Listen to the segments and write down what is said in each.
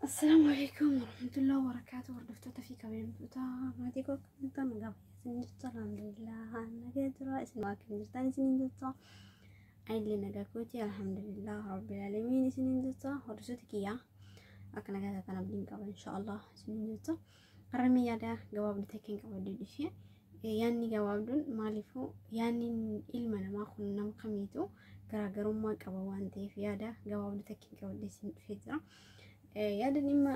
Assalaamu alaikum warahmatullahi wabarakatuh. Hordoftoota fi kabajamtoota maatii koo, akkamitti nagaa isin jirtu? Alhamdulillah, nagaa jira. Isin waa akkam jirtan isiniin jecha? Anillee nagaa kooti, alhamdulillah rabbil alamin isiniin jecha. Hordoftoota kiyyaa, akka nagaa taatan abdiin qaba, inshaallah isiniin jecha. Har'a yaada gabaabduu takka hin qabadde dhufe. Yaadni gabaabduun maaliifuu, yaadni ilma namaa kun nama kamiitu garaagarummaa qaba waan ta'eef, yaada gabaabduu takka hin qabadde isin dhufee jira. Yaada dhimma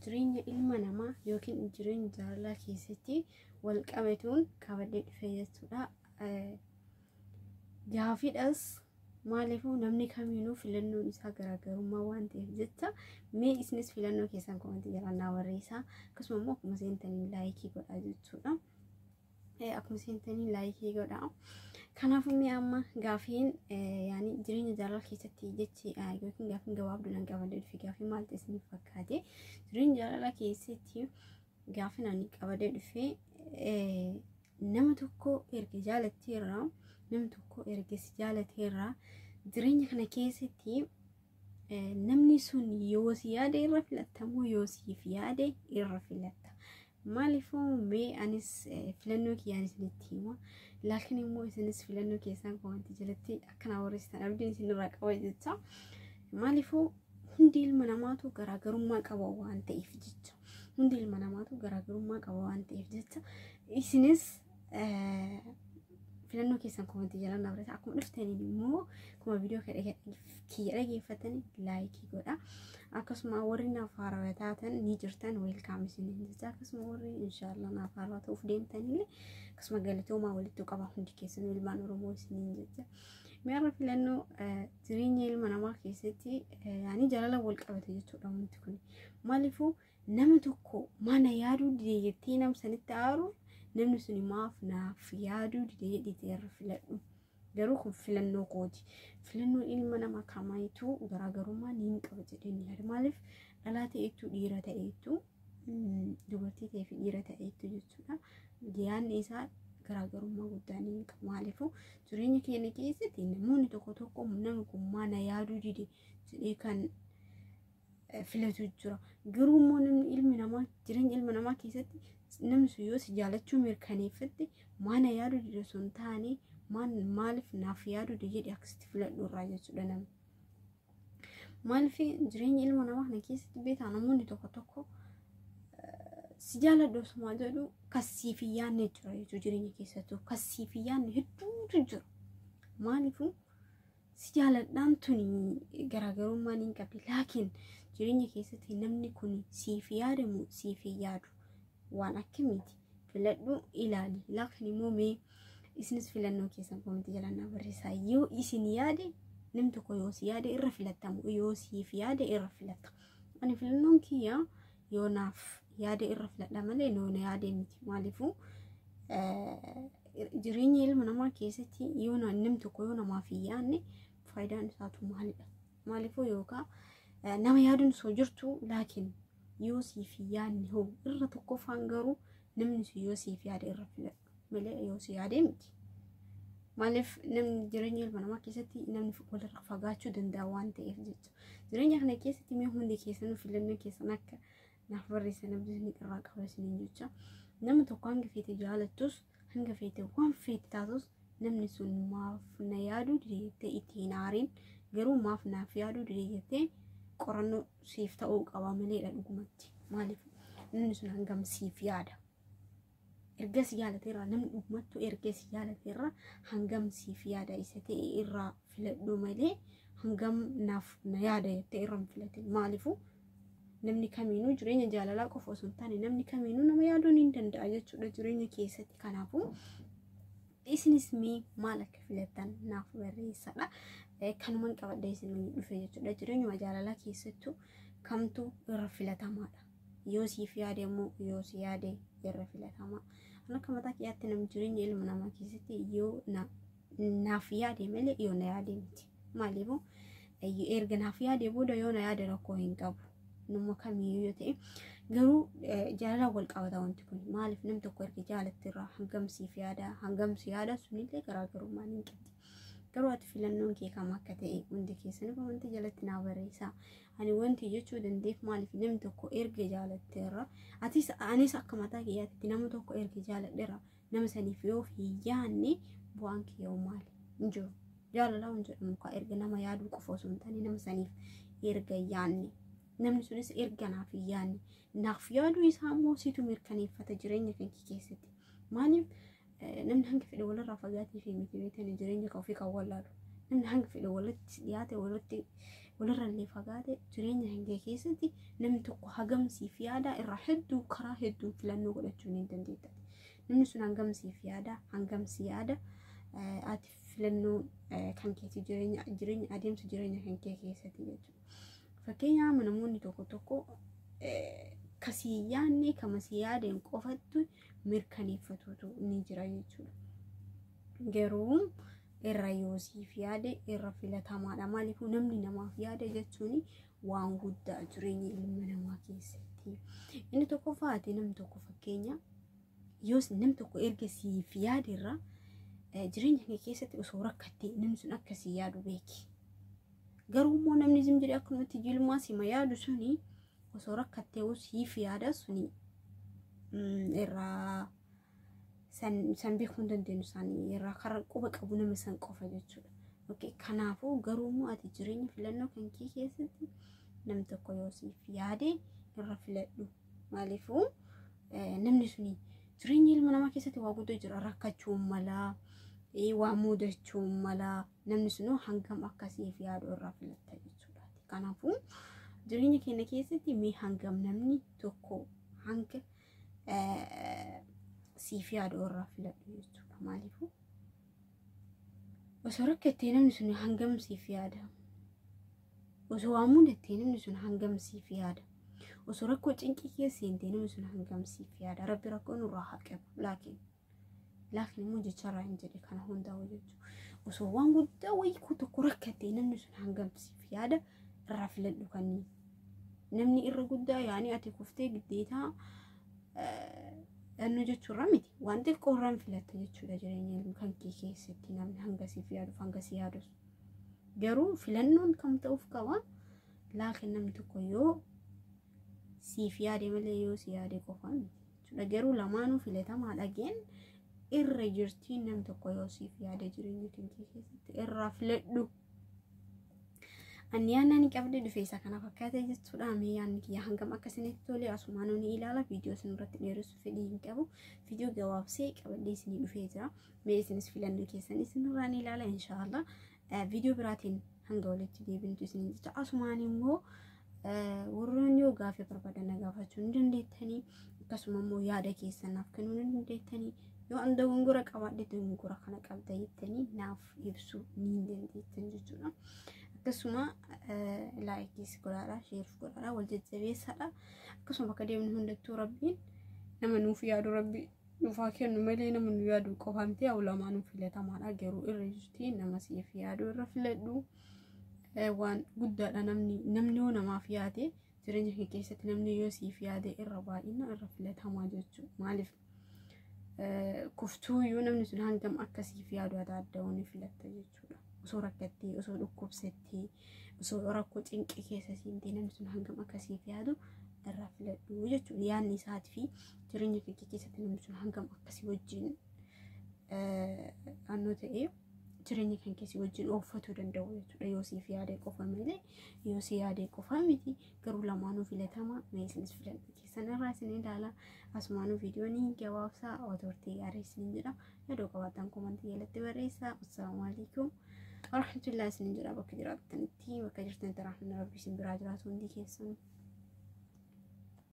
jireenya ilma namaa yookiin jireenya jaalalaa keessatti wal qabatuun qabadhee dhufe jechuudha. Gaafiidhas, maaliifuu namni kamiinuu filannoon isaa garaagarummaa waan ta'eef jecha, mee isinis filannoo keessan komantii jalaa naa barreessaa. Akkasuma immoo akkuma seentanii like godhaa jechuudha. Akkuma seentanii like godhaa. Kanaafuu mee amma gaafiin yaani jireenya jaalalaa keessatti jechi yookiin gaafiin gabaabduu nan qabadee dhufe gaafii maal ta'e isiniif fakkaate? Jireenya jaalalaa keessatti gaafiin ani qabadee dhufe, nama tokko erga jaalatteerraa, namni tokko erga si jaalateerraa, jireenya kana keessatti namni sun yoo si yaade irra filattamoo yoo siif yaade irra filatta? Maaliifuu mee anis filannoo kiyyaan isinitti hima. Laakiin immoo isinis filannoo keessan komantii jalatti akkanaa barreessitan abdiin isinirraa qaba jecha. Maaliifuu hundi ilma namaatu garaagarummaa qaba waan ta'eef jecha. Hundi ilma namaatu garaagarummaa qaba waan ta'eef jecha. Isinis filannoo keessan komantii jala naa barreessa. Akkuma dhuftaniin immoo akkuma viidiyoo kiyya dhageeffatanii like godha. Akkasuma warri naaf haarawaa taatan ni jirtan, welcome isiniin jecha. Akkasuma warri inshaallah naaf haarawaa ta'uuf deemtanillee akkasuma galatoomaa, walitti qaba hundi keessanuu ilmaan Oromoo isiniin jecha. Mi'arra filannoo jireenya ilma namaa keessatti yaani jaalala wal qabate jechuudha wanti kun. Maaliifuu nama tokko mana yaaduu dide jettee nama sanitti aaruuf, namni sun maaf naaf yaaduu dide jedhitee irra filadhu. Garuu kun filannoo kooti. Filannoon ilma namaa kamiituu garaagarummaa ni qaba jedhee ni yaada. Maaliif dhalaa ta'eetu dhiira ta'eetu, dubartii ta'ee fi dhiira ta'eetu jechuudha. Yaadni isaa garaagarummaa guddaa ni qaba. Maaliifuu jireenya keenya keessatti namoonni tokko tokko namni kun mana yaaduu dide jedhee kan filatu jira. Garuu immoo namni ilmi namaa jireenya ilma namaa keessatti namni sun yoo si jaalachuu mirkaneeffatte, mana yaaduu dide osoo hin taane, maaliif naaf yaaduu dide jedhe akkasitti filadhu irraa jechuudha namni. Maaliif jireenya ilma namaa kana keessatti beekaa, namoonni tokko tokko si jaaladhu osuma jedhu kasiif hin yaadne jira jechuudha. Jireenya keessattuu kasiif hin yaadne hedduutu jira. Maaliifuu si jaaladhaan tuni garaagarummaa ni qabdi. Laakiin jireenya keessatti namni kun siif yaadamu siif hin yaadu waan akkamiiti filadhu ilaali. Laakiin immoo mee isinis filannoo keessan komentii jala naa barreessaa. Yoo isin yaade, namni tokko yoo si yaade irra filattamu, yoo siif yaade irra filatta? Ani filannoon kiyya yoo naaf yaade irra filadha malee yoo na yaade miti. Maaliifuu jireenya ilma namaa keessatti yoo namni tokko yoo namaaf hin yaadne faayidaan isaatu maalidha? Maaliifuu yookaan nama yaaduun osoo jirtu, laakiin yoo siif hin yaadne hoo? Irra tokkoffaan garuu namni sun yoo siif yaade irra filadhu malee yoo si yaade miti. Maaliif namni jireenya ilma namaa keessatti namni walirra fagaachuu danda'a waan ta'eef jecha. Jireenya kana keessatti mee hundi keessanuu filannoo keessan akka naaf barreessan abdiin irraa qaba isiniin jecha. Nama tokko hanga feete jaalattus, hanga feete waan feete taatus, namni sun maaf na yaaduu dide jettee itti hin aariin. Garuu maaf naaf yaaduu dide jettee qorannoo siif ta'uu qaba maleedha dhugumatti. Maaliif namni sun hangam siif yaada? Erga si jaalateerra, namni dhugumattuu erga si jaalateerra hangam siif yaada isa ta'e irraa filadhu malee hangam naaf na yaada jettee irra hin filatin. Maaliifuu namni kamiinuu jireenya jaalalaa qofa osoo hin taane namni kamiinuu nama yaaduu ni danda'a jechuudha jireenya keessatti. Kanaafuu isinis mee maal akka filattan naaf barreessadha. Kanuman qabadhee isin dhufe jechuudha. Jireenyuma jaalalaa keessattuu kamtu irra filatamaadha? Yoo siif yaade immoo yoo si yaade irra filatamaa? Akka mataa kiyyaatti namni jireenya ilma namaa keessatti yoo naaf yaade malee yoo na yaade miti. Maaliifuu erga naaf yaade booda yoo na yaade rakkoo hin qabu. Nama kamiyyuu yoo ta'e garuu jaalalaan wal qabata wanti kun. Maaliif namni tokko erga jaalatti irraa hangam siif yaada, hangam si yaada, sunillee garaagarummaa ni qabdi. Garuu ati filannoon kee kam akka ta'e hundi keessanii wanti jalatti naa barreessaa. Ani wanti jechuu dandeef maaliif namni tokko erga jaalatteerra atis anis akka mataa kiyyaatti nama tokko erga jaaladheerra nama saniif yoo hin yaanne bu'aan kiyyaa maali? Hin jiru. Jaalalaa hin jedhamu kaa erga nama yaaduu qofa osoo hin taane nama saniif erga yaanne. Namni sunis erga naaf hin yaanne. Naaf yaaduu isaa immoo situ mirkaneeffata jireenya kan kee keessatti. Maaliif namni hanga fedhe walirraa fagaatee fi miti beekanii jireenya kan ofii kan wallaalu. Namni hanga fedhe walitti dhiyaate walitti walirrallee fagaate jireenya kan kee keessatti namni tokko hagam siif yaada irraa hedduu karaa hedduun filannoo godhachuu ni dandeetta. Namni sun hangam siif yaada hangam si yaada ati filannoo kan keetii jireenya jireenya adeemsa jireenya kan kee keessatti jechuudha. Fakkeenyaaf namoonni tokko tokko kasii yaadne kama si yaadeen qofattu mirkaneeffatuutu ni jira jechuudha. Garuu irra yoo siif yaade irra filatamaadha. Maaliifuu namni namaaf yaade jechuun waan guddaa jireenya ilma namaa keessatti. Inni tokkoffaa ati namni tokko fakkeenya yoo namni tokko erga siif yaade irra jireenya kee keessatti osoo rakkattee namni sun akka si yaadu beeki. Garuu immoo namni zim jedhee akkanumatti jilmaa sima yaadu suni osoo rakkattee siif yaada suni irraa san beekuu hin dandeenyu isaanii irraa karaa quba qabu nama san qofa jechuudha. Okay, kanaafuu garuu immoo ati jireenya filannoo kan kee keessatti namni tokko yoo siif yaade irra filadhu. Maaliifuu namni suni jireenya ilma namaa keessatti waa guddoo jira rakkachuun malaa waa mudachuun malaa namni sunuu hangam akkasiif yaadu irraa filatta jechuudha. Kanaafuu jireenya keenya keessatti mee hangam namni tokko hanga siif yaadu irraa filadhu jechuudha. Maaliifuu osoo rakkattee namni sun hangam siif yaada. Osoo waa mudattee namni sun hangam siif yaada. Osoo rakkoo cinqii keessa seentee namni sun hangam siif yaada. Rabbi rakkoo nurraa haa qabu. Laakiin laakiin immoo jecharraa hin jedhe kana hundaa'u jechuudha. Osoo waan guddaa wayii tokko rakkattee namni sun hangam siif yaada irraa filadhu kanneen. Namni irra guddaa yaani ati kuftee giddeetaa dhannoo jechuurra miti. Waan xiqqoo irraan filatta jechuudha jireenya kan kee keessatti namni hanga siif yaaduuf hanga si yaadus. Garuu filannoon kam ta'uuf qaba. Laakiin namni tokko yoo siif yaade malee yoo si yaade qofa miti jechuudha. Garuu lamaanuu filatamaa dhageen irra jirtiin namni tokko yoo siif yaade jireenya kan kee keessatti irraa filadhu. Ani yaadni ani qabdee dhufe isa kana fakkaate jechuudha. Mee yaadni kiyya hangam akka isinitti tole asumaan ni ilaala. Viidiyoo isin irratti dheeressu fedhii hin qabu. Viidiyoo gabaabsee qabadhee isinii dhufee jira. Mee isinis filannoo keessan isinirraa ni ilaala inshaallah. Viidiyoo biraatiin hanga walitti deebinutu isin jecha. Asumaan immoo warroonni yoo gaaffii barbaadan na gaafachuu ni dandeettanii. Akkasuma immoo yaada keessan naaf kennuu ni dandeettanii. Yoo an dogongora qabaadhe dogongora kana qabda jettanii naaf ibsuu ni dandeettan jechuudha. Akkasuma laayikiis godhaadha, sheeris godhaadha, wal jajjabeessaadha. Akkasuma bakka deemnu hundattuu rabbiin nama nuuf yaadu rabbi nuuf haa kennu malee nama nu yaadu qofa miti haa lamaanuu filatamaadha. Garuu irra jirti nama siif yaadu irra filadhu. Waan guddaadha namni yoo namaaf yaade jireenya kee keessatti namni yoo siif yaade irra baay'ina irra filatamaa jechuudha. Maaliif kuftuu yoo namni sun hangam akka siif yaadu adda adda ni filatta jechuudha. Osoo rakkattee, osoo dhukkubsattee, osoo rakkoo cinqii keessa seentee namni sun hangam akka siif yaadu irraa filadhu jechuudha. Yaadni isaatii fi jireenya kee keessatti namni sun hangam akkasii wajjin annoo ta'ee jireenya kan keessi wajjin ooffatuu danda'u jechuudha. Yoo siif yaade qofa malee yoo si yaade qofa miti garuu lamaanuu filatama. Mee isinis filadhu keessan irraa isin ilaala. Asumaanuu viidiyoon gabaabsaa otortii gaarii isin jedha. Yaadoo qabaattan komantii jalatti barreessaa. Assalaamu alaikum warahmatullahi isin jedha. Bakka jiraattanitti bakka jirtanitti rahmanni rabbi isin biraa jiraatu hundi keessan.